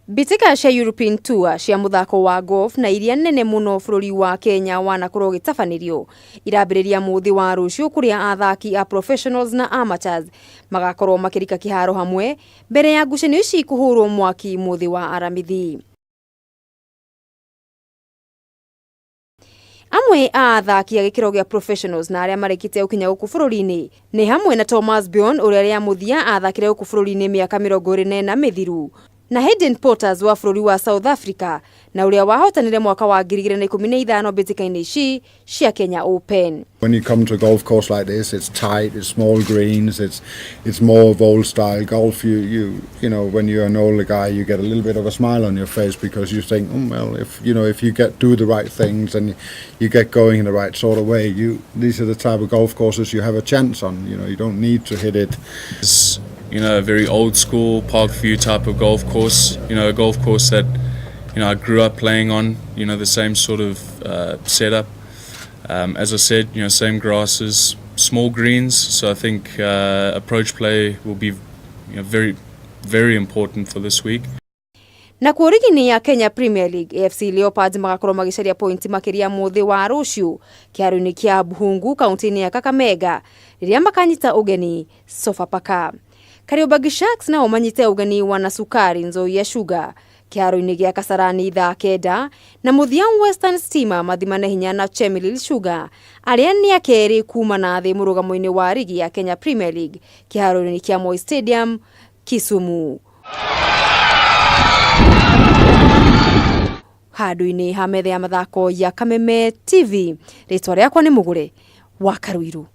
Mbĩtĩka cia European Tour cia mũthako wa golf na iria nene mũno bũrũri wa Kenya wanakorwo ũgĩtabanĩrio irambĩrĩria mũthĩ wa rũciũ kũrĩa athaki a professionals na amateurs magakorwo makĩrika kĩharo hamwe mbere ya ngucanio ici kũhũrwo mwaki mũthĩ wa Aramithi. Amwe a athaki a gĩkĩro gĩa professionals na arĩa marĩkĩtie gũkinya gũkũ bũrũri-inĩ nĩ hamwe na Thomas Bjorn ũrĩa rĩa mũthia athakire gũkũ bũrũri-inĩ mĩaka 24 mĩthiru na Hayden Porters wa bũrũri wa South Africa na ũrĩa wahotanire mwaka wa 2015 mbĩtĩka-inĩ ici cia Kenya Open. When you come to a golf course like this, it's tight, it's small greens, it's more of old style golf. When you're an older guy, you get a little bit of a smile on your face because you think, oh, well, if you know, if you get do the right things and you get going in the right sort of way, these are the type of golf courses you have a chance on. You don't need to hit it. It's, a very old school park view type of golf course. A golf course that I grew up playing on. The same sort of setup. As I said, same grasses, small greens. So I think approach play will be very, very important for this week. Nakuo rigi-inĩ ya Kenya Premier League, AFC Leopards magakorwo magĩcaria pointi makĩria mũthĩ wa rũciũ kĩharo-inĩ kĩa Buhungu kaunti-inĩ ya Kakamega rĩrĩa makanyita ũgeni Sofapaka. Kariobangi Sharks nao manyite ũgeni Wanasukari Nzoia Sugar kĩharo-inĩ gĩa Kasarani thaa 9 na mũthia Western Stima mathimane hinya na Chemelil Sugar arĩa nĩ a kerĩ kuma na thĩ mũrũgamo-inĩ wa rigi ya Kenya Premier League kĩharo-inĩ kĩa Moi Stadium Kisumu. Handũ-inĩ ha metha ya mathako ya Kameme TV, rĩtwa rĩakwa nĩ Mũgũre wa Karuiru.